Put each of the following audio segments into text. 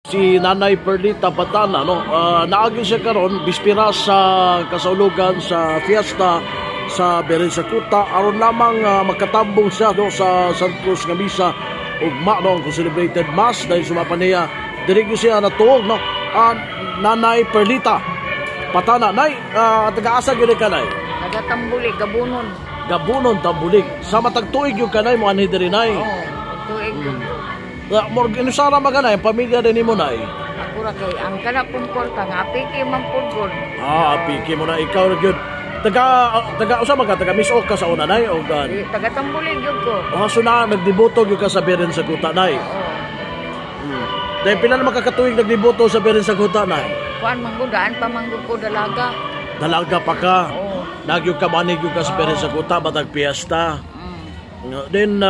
Si Nanay Perlita Patana, no? Naagi siya karon bispira sa kasaulugan sa fiesta sa Birhen sa Kuta aron lamang makatambong siya, no, sa San Cruz nga misa ugma, no, ang celebrated mass dahil sumapa niya diri gyud siya natuog, no. Nanay Perlita Patana, nay, taga-asa gyud ka, nay? Nagatambuli, Gabunon. Gabunon, Tambulig. Sa matag tuig gyud kanay mo anhi diri, nay? Oo, tuig. Murag inusara man kanay ang pamilya din nimo, nay? Ako ra kay ang kana pong kwarta nga apiki man pud gud. Ah, apiki mo na ikaw ra gyud. Taga taga usa man ka, taga Miss Oka sa una, nay, o gan? Di, taga Tambulig gyud ko. Oh, so na nagdeboto gyud ka sa Birhen sa Kuta, nay? Oo. Dahil pila na makakatuig nagdeboto sa Birhen sa Kuta, nay? Kuan man gud, daan pa man gud ko dalaga. Dalaga pa ka. Oo. Nagyud ka manig gyud ka sa Birhen sa Kuta matag piyesta. Then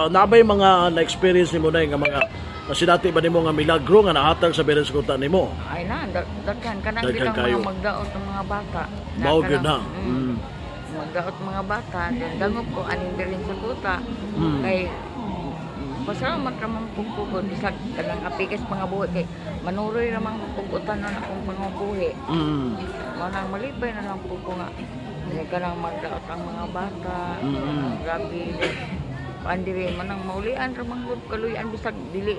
nabay mga na-experience nimo, nay, nga mga nasinati ba nimo nga milagro nga nahatag sa Birhen sa Kuta nimo? Ay na, daghan kanang Daghan bitang kayo. Mga magdaot ng mga bata. Na Mao gyud na. Magdaot mga bata, then dangop ko aning Birhen sa Kuta. Kay pasalamat ra man pud ko gud bisag kanang apikes pangabuhi kay manuroy ra man pugutan na akong pangabuhi. Mao nang malipay na lang po ko nga hindi ka nang magdaot ang mga bata. Grabe. Pandiri man ang maulian ra man gud kaluyan bisag dili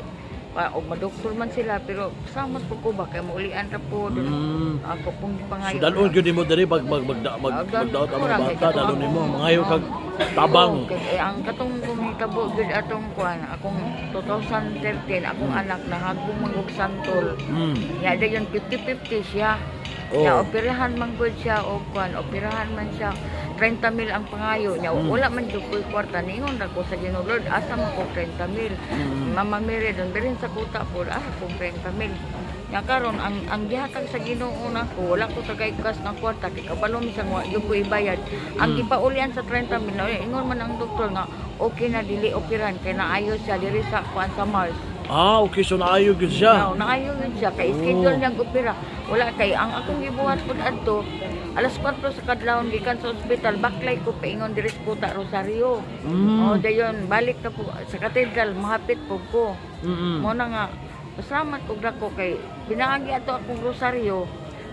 pa og madoktor man sila, pero salamat po ko ba kay maulian ra po. Ako pong pangayo. So dalon gyud nimo diri pag mag mag, mag, Ah, magdaot ang mga dalon bata, ko, dalon nimo mangayo kag tabang. Oo, kay, eh, ang katong kumitabo gyud atong kuan akong 2013, akong anak nahagong man og santol. Ya dayon 50-50 siya. Oh. Ya operahan man gud siya og kuan, operahan man siya. 30 mil ang pangayo niya. Wala man jud ko'y kwarta, ningon ra ko sa Ginoo, "Lord, asa man ko 30 mil?" Mama Mary don birin sa kuta po, asa kong 30 mil? Nya karon ang gihatag sa Ginoo nako, wala ko tagay kas ng kwarta kay kabalo mi sa wa jud ko ibayad. Ang gipaulian sa 30 mil, ingon man ang doktor nga okay na, dili operahan kay naayo siya diri sa kuan sa Mars. Ah, okay, so naayo gyud siya. No, naayo yun siya kay schedule niyang opera. Wala kay ang akong gibuhat pud adto alas 4 sa kadlawon gikan sa ospital, baklay ko paingon diri sa Kuta, Rosario. Oh, dayon balik na po sa katedral, mahapit po ko. Mo na nga pasalamat ko dako kay pinaagi ato akong rosaryo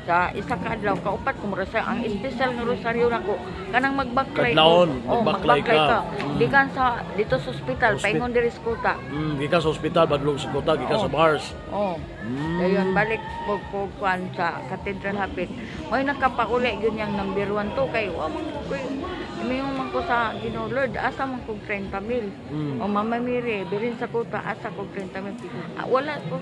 sa isa ka adlaw, kaupat ko rosaryo. Ang espesyal nga rosaryo nako kanang magbaklay ko. Kadlawon, Oh, magbaklay ka. Gikan sa dito sa ospital paingon diri sa Kuta. Gikan sa ospital badlong sa Kuta, gikan Oo. sa Mars. Oh. Dayon balik po ko kuan sa katedral hapit. Mo'y nakapauli yun yang number 1 to kay wa man ko mingon man ko sa Ginoo, "Lord, asa man kog 30 mil?" O Mama Mary, birin sa kuta, asa kog 30 mil? Ah, wala ko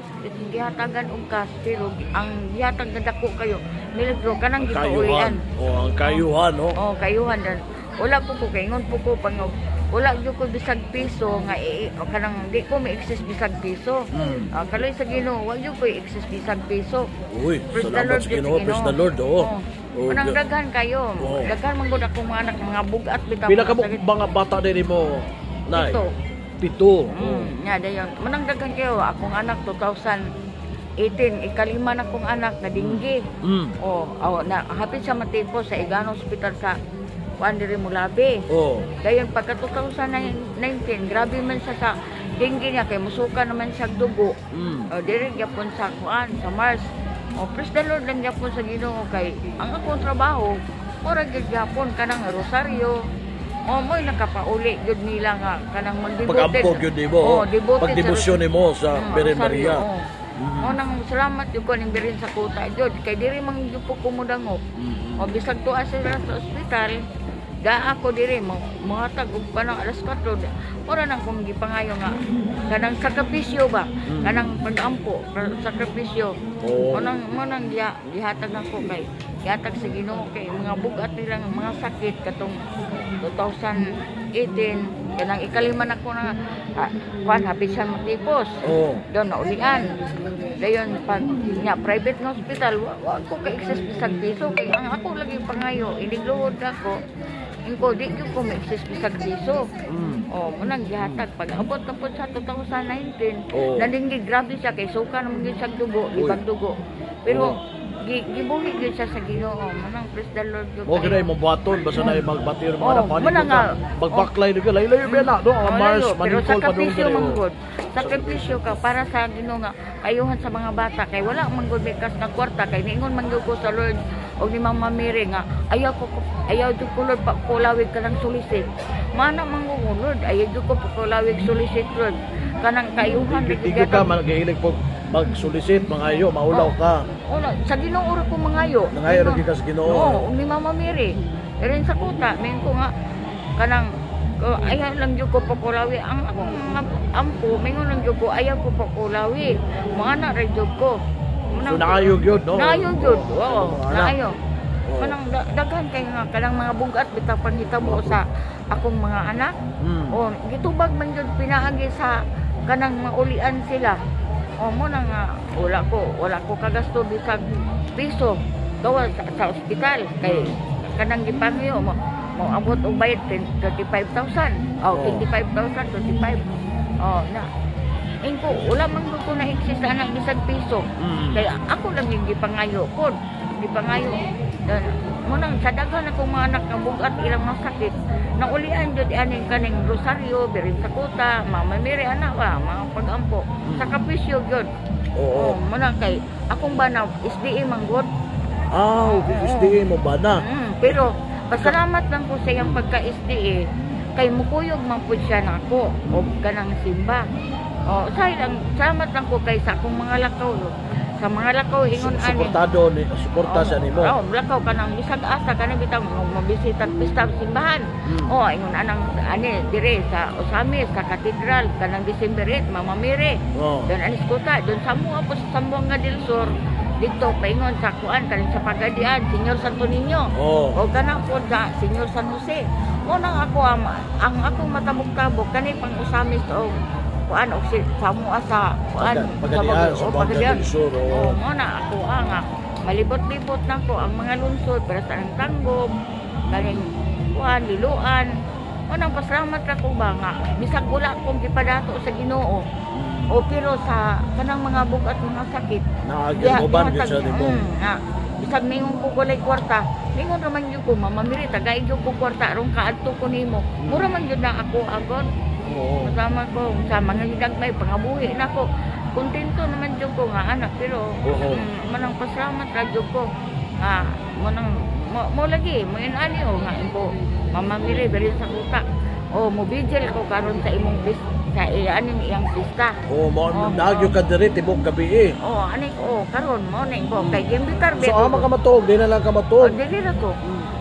gihatagan og cash pero ang gihatag nga dako kayo milagro kanang Ang kayuhan. gipaulian. Oh, ang kayuhan, no. Oh, kayuhan dan. Wala po ko kay ingon po ko pangog. Wala gyud ko bisag piso nga o kanang di ko may-exist bisag piso. Ah, kaloy sa Ginoo, wa gyud ko i-exist bisag piso. Uy, Praise the salamat Lord sa gyud. Ginoo, praise the Lord, oo. Oo. Oh, Manang daghan kayo. Oo. Daghan man gud akong mga anak, mga bugat bitaw. Pila mga ka mo sakit. mga bata din mo, Nay? Pito. Pito. Nya dayon. Manang daghan kayo akong anak 2018, ikalima na kong anak na dinggi. Oh, oh, na hapit siya matipos sa Igano Hospital sa kuan diri Mulabi. Dayon pagka 2019, grabe man siya sa dinggi niya kay musuka naman siya dugo. O, diri gyapon sa kuan sa Mars. O, praise the Lord lang gyapon sa Ginoo kay ang akong trabaho mura gyud gyapon kanang rosaryo. O mo'y nakapauli gyud nila nga kanang magdevoted. Pag-ampo gyud nimo. Oh, devoted sa Pagdebosyon nimo sa Birhen rosaryo, Maria. oo. O nang salamat jud ko ning birin sa kuta jud kay diri man jud po kumudangop. O bisag tuwa sila sa ospital, da ako diri mo mohatag og kanang alas 4. Mura nang kong gipangayo nga kanang sakripisyo ba, kanang pag-ampo, sakripisyo. Oo. Mo nang mo nang gihatag nako kay gihatag sa Ginoo kay mga bugat nila nga mga sakit katong 2018, kanang ikalima na ko na kuan hapit siya matipos. Doon naulian. Dayon pag nya private nga hospital, wa ko ka access bisag piso kay ang ako lagi pangayo inigluhod ako. Ingko di gyud ko ma-access bisag piso. Oh, mo nang gihatag pag abot na po sa 2019. Oo. Naninggi grabe siya kay suka naman gyud siya dugo, Uy. libag dugo. Pero Gibuhi gyud siya sa Ginoo. Manang praise the Lord gyud Mo kayo. Kini imong buhaton basta na magbatir mga Oh, anak panig muna ka. nga. Magbaklay ka layo-layo ba na no ang Oh, Mars layo. Pero maningkol pa dong sakripisyo diri, man oh. gud. Sakripisyo ka para sa Ginoo nga ayuhan sa mga bata kay wala man gud may kas nga kwarta kay niingon man gyud ko sa Lord og ni Mama Mary nga ayaw jud ko, Lord, pakulawig ka ng solicit. Mana man ko, Lord, ayaw jud ko pakulawig solicit, Lord. Kanang kayuhan Di di ka man gahilig po magsolicit, mangayo, maulaw ka. Una, sa Ginoo ra ko mangayo. Nangayo ra gyud ka sa Ginoo. Oo, ug ni Mama Mary. Rin sa kuta, min ko nga kanang ko, ayaw lang jud ko pakulawi ang akong mga ampo, mingon lang jud ko ayaw ko pakulawi. Mga anak ra jud ko. So naayo gyud no. Naayo jud. Oo, Mga anak. naayo. Oo. Kanang daghan kay nga kanang mga bugat bitaw panghitabo sa akong mga anak. O gitubag man jud pinaagi sa kanang maulian sila. O mo na nga wala ko kagasto bisag piso gawa sa ospital kay kanang gipangyo mo mo abot og bayad 35,000. Oh, Oo. 25,000, 25. Oh, na. Ingko wala man gud ko na exist anang bisag piso. Kaya ako lang yung gipangayo ko. Gipangayo. Dan, mo nang sa daghan akong mga anak nga bugat ilang mga sakit. Naulian jud aning kaning Rosario, Birin sa Kuta, Mama Mary anak ba, mga pag-ampo. Sakripisyo gyud. Oo. Oh, mo nang kay akong banaw SDA man gud. Ah, SDA mo ba na? Pero pasalamat lang ko sa iyang pagka-SDA kay mukuyog man pud siya nako og kanang simba. Oh, say lang, salamat lang ko kay sa akong mga lakaw. Sa mga lakaw ingon ani. Suportado ni suporta siya nimo. Oh, lakaw kanang bisag asa kanang bitaw mabisita pista simbahan. Oh, ingon anang ani dire sa Osamis, sa Cathedral kanang December 8, Mama Mary. Doon anis kuta, doon sa mua po sa Zamboanga del Sur. Dito paingon sa kuan kaning sa Pagadian, Señor Santo Niño. O kanang po sa Señor San Jose. Mo nang ako ang akong matabok-tabok kani pang Osamis o kuan og si, sa mua sa kuan Pagadian, sa o, Zamboanga Pagadian. del Sur. Oo, Oo. mo na ako ang malibot-libot na ko ang mga lungsod para sa ang Tanggob, kaning kuan Liloan. Mo nang pasalamat ra ko ba nga bisag wala akong gipadato sa Ginoo. O pero sa kanang mga bugat mga sakit, Naagyan mo ba gyud siya nimo? Nga, bisag mingon ko walay kwarta, mingon raman gyud ko, "Mama Mary, tagay gyud ko kwarta aron kaadto ko nimo." Mura man gyud na ako agad. Kasama ko sa mga gidagmay pangabuhi nako. Kontento naman jud ko nga anak pero manang pasalamat ra jud ko. Nga manang mo lagi mo ani o nga ko Mama Mary beri sa kuta. O mo vigil ko karon sa imong bis sa aning iyang pista. Oo, mo Oo. naagyo ka diri tibok gabi eh. O ani ko karon mo na ko kay gimbitar So ama ka matuog, di na lang ka O matuog. dili ra ko.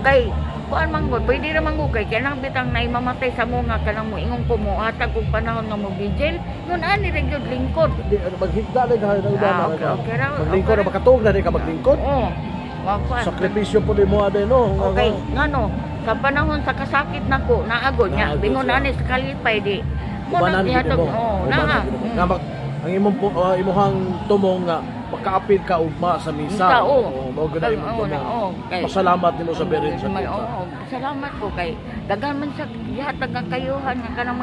Kay kuan man gud, pwede ra man gud kay kanang bitang nay mamatay sa mo nga kanang mo ingon ko mo hatag kog panahon nga mo vigil, ngun ani ra gyud lingkod. Di ano, maghigda lang ka nang Ah, okay ra. Maglingkod Okay na ra. makatuog na di ka maglingkod. Oo. Wa kuan. Sakripisyo po nimo ade no. Okay, ngano sa panahon sa kasakit nako naagod niya. Naagod Bingon siya. ani sa kalipay di. Mo Ubanan nang gid gihatag mo. oh, Ubanan naa. gid mo. Nga ang imong imuhang tumong nga makaapil ka ugma sa misa. Misa, oo. Oo, mao gud na imong Oo, na, tumong. oo. Pasalamat nimo sa Birin sa May, Kuta. oo, salamat ko kay daghan man sa gihatag nga kayuhan nga kanang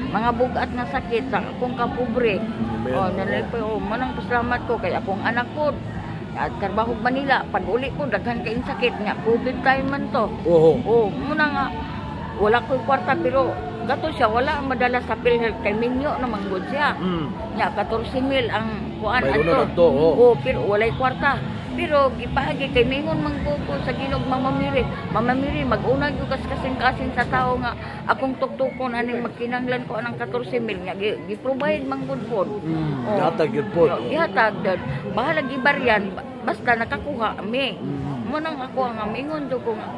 mga bugat nga sakit sa akong kapobre. Amen. Oh, nalipay oh, manang pasalamat ko kay akong anak ko at trabaho Manila, pag uli ko daghan kayong sakit nga COVID time man to. Oh, muna nga wala ko'y kwarta pero gato siya wala ang madala sa PhilHealth kay minyo naman gud siya. Nya 14 mil ang kuan Bayroon ato. na adto, oo. Oh, pero walay kwarta. Pero gipaagi kay mingon man ko ko sa Ginog Mama Mary. Mama Mary, mag-una gyud kas kasing-kasing sa tao nga akong tuktukon aning magkinanglan ko anang 14 mil nga gi-provide man gud pod. Oh. Gihatag gyud pod. Oh, gihatag dad. Bahala gibaryan basta nakakuha mi. Mo nang ako ang mingon jud ko nga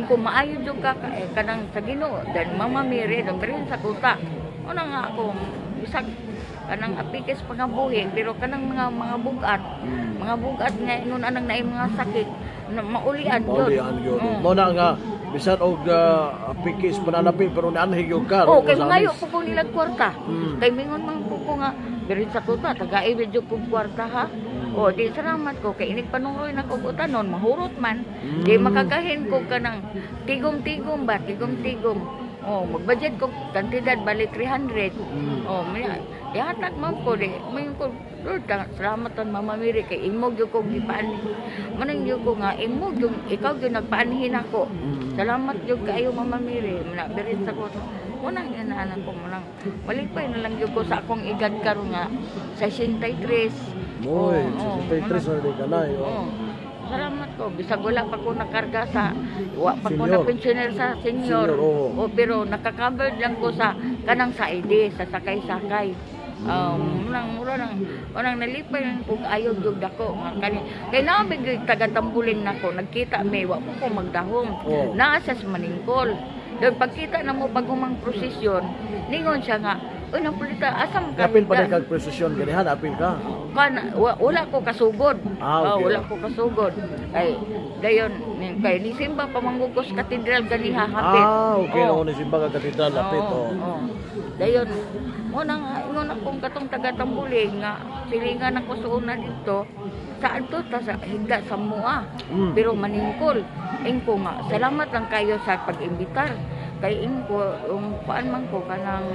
kung maayo jud ka eh, kanang sa Ginoo dan Mama Mary dan Birhen sa kuta. Mo nang nga ako bisag kanang apikis pangabuhi pero kanang mga bugat, mga bugat nga ingon anang naay mga sakit na maulian jud. Maulian gyud. Mo na nga bisan og pikis pananapi pero naanhi gyud ka. Oh, kay sa mangayo amis. po ko nilang kwarta. Kay mingon man po ko nga diri sa kuta tagai jud kog kwarta ha. Oh, di salamat ko kay inig panungloy na kog utanon mahurot man. Di makagahin ko kanang tigom-tigom ba, tigom-tigom. Oh, magbudget ko kantidad bali 300. Oh, may ihatag man ko di. May ko, "Lord, salamat tan Mama Mary kay imo gyud ko gipaanhi." Manang gyud ko nga imo gyud, ikaw gyud nagpaanhin ako. Salamat gyud kaayo, Mama Mary. Mana Birhen sa Kuta. Munang inaanan ko, munang malipay na lang gyud ko sa akong edad karon nga 63. Moy, Oo, 63 na rin ka na. Oo. Oh. Salamat ko. Bisag wala pa ko nakarga sa, wa pa ko Senior. na pensioner sa senior. Senior, oo. O, pero nakakovered lang ko sa kanang sa ID, sa sakay-sakay. Nang mura nang unang nalipay lang kog ayo gyud dako nga kani kay naa mi gyud taga Tambuling nako, nagkita mi, wa mo ko magdahom. Naa sa Maningkol. Doon pagkita na mo pag humang prosesyon, ningon siya nga, "Uy, napulita, asa man ka?" Apil pa rin kag prosesyon ganihan, apil ka. Kan wala ko kasugod. Ah, okay. Oh, wala ko kasugod. Kay dayon kay ni simba pa manggugos katedral ganiha hapit. Ah, okay. Oh. Oh. Ni simba ka katedral lapit. Oo, Oh. oo. Dayon mo nang ingon akong katong taga Tambuling nga silingan ako sa una dito sa adto ta sa higda sa mua. Pero maningkol. Ingko nga salamat lang kayo sa pag-imbitar. Kay ingko kuan man ko kanang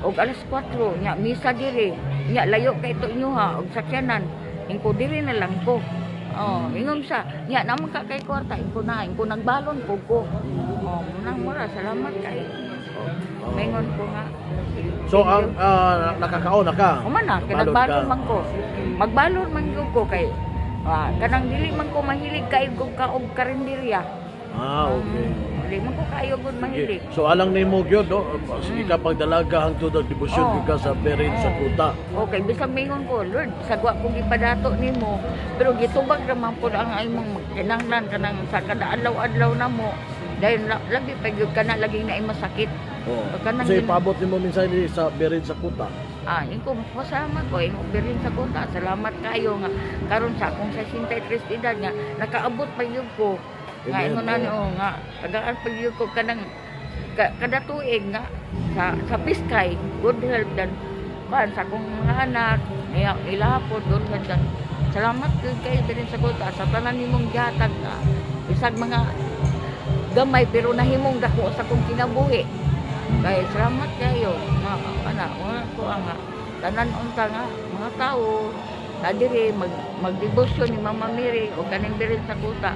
og alas 4 nya misa diri. Nya layo kay ito inyo ha og sakyanan. Ingko diri na lang ko. Oh, ingon sa nya naman ka kay kwarta, ingko na, ingko nagbalon ko ko. Oh, munang mura salamat kay. Oh. Maingon ko nga. So ang nakakaon na ka. Uma na, kay Balon nagbalon ka. man ko. Magbalon man gyud ko kay kanang dili man ko mahilig kay og kaog karinderya. Ah, okay. Dili man ko kaayo gud mahilig. Sige. So alang nimo gyud, no, sige ka pagdalaga hangtod og debosyon gyud ka sa Birhen sa Kuta. Okay, bisag mingon ko, "Lord, sagwa ko gipadato nimo," pero gitubag ra man pud ang imong kinahanglan kanang sa kada adlaw-adlaw namo. Dahil lagi pa gyud kana lagi na masakit. Oh. Kanang So ipaabot nimo minsan diri sa Birhen sa Kuta. Ah, inko pasalamat ko, inko Birhen sa Kuta. Salamat kayo nga karon sa akong 63 edad nga nakaabot pa gyud ko. Nga Amen. ingon na oh, nga tagaan pa gyud ko kanang kada tuig nga sa Piskay, good health dan kan sa akong mga anak, iya ilahapon good health dan salamat gyud kay Birhen sa Kuta sa tanan nimong gihatag nga bisag mga gamay pero nahimong dako sa akong kinabuhi. Kay salamat kayo nga ana wala ko ang nga tanan unta nga mga tao na diri magdebosyon ni Mama Mary o kaning Birhen sa Kuta.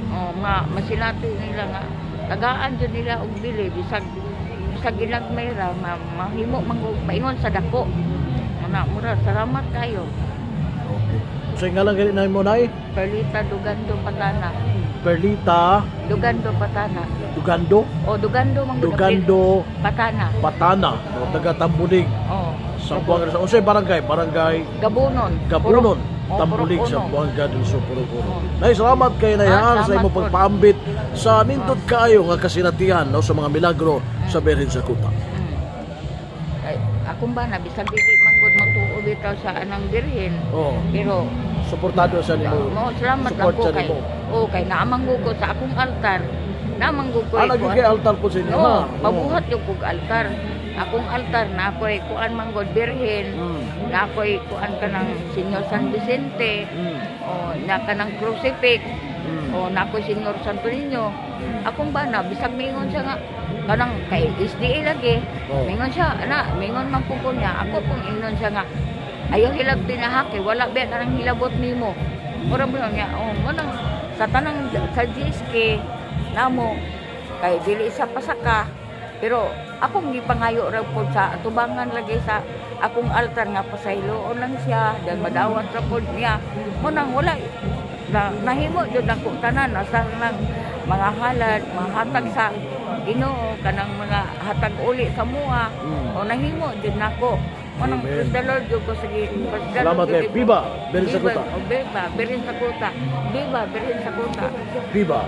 O nga masinati nila nga tagaan jud nila og bili bisag bisag ginagmay ra mahimo man og paingon sa dako. Ana mura salamat kayo. Okay. So nga lang gani na mo, Nay? Perlita Dugando Patana. Perlita Dugando Patana. Dugando. O Dugando man gud. Dugando Patana. Patana, no, taga Tambulig Oh. sa Buanga sa unsay barangay? Barangay Gabunon. Gabunon. Oh, Tambulig Purok sa Uno. Buanga del Sur, Purok Uno. Oh. Nay, salamat kay Nay Ah, ha, sa salamat imong po. pagpaambit sa nindot kaayo nga kasinatian, no, sa mga milagro sa Birhen sa Kuta. Ay, akong ba na bisag dili man gud motuo bitaw sa anang birhen. Oh, Pero suportado sa nimo. mo salamat lang Support ko sa kay nimo. oh, kay naamang ko sa akong altar. Naamang ko Ah, lagi kay altar po sa inyo No, ha. mabuhat yung kog altar. Akong altar na ako'y kuan man gud birhen. Na ako'y kuan kanang Senyor San Vicente. O na kanang crucifix. O na ako'y Senyor Santo Niño. Akong bana bisag mingon siya nga kanang kay SDA lagi. Oh. Mingon siya, ana, mingon man po ko niya. Ako kung ingnon siya nga ayaw hilab tinahaki, wala ba kanang hilabot nimo. Mura mo niya, oh, mo nang sa tanang sa GSK namo kay dili sa pasaka, pero akong gipangayo ra pod sa atubangan lagi sa akong altar nga pasayloon lang siya dahil madawat ra pod niya mo nang wala na, nahimo jud ako tanan asa nang mga halad, mga hatag sa Ginoo, kanang mga hatag uli sa mua. O nahimo jud nako mo nang Amen. praise the Lord jud ko, sige, praise the Salamat Lord kay jud ko. Viva Birhen sa Viva, Kuta. oh, Viva Birhen sa Kuta. Viva Birhen sa Kuta. Viva.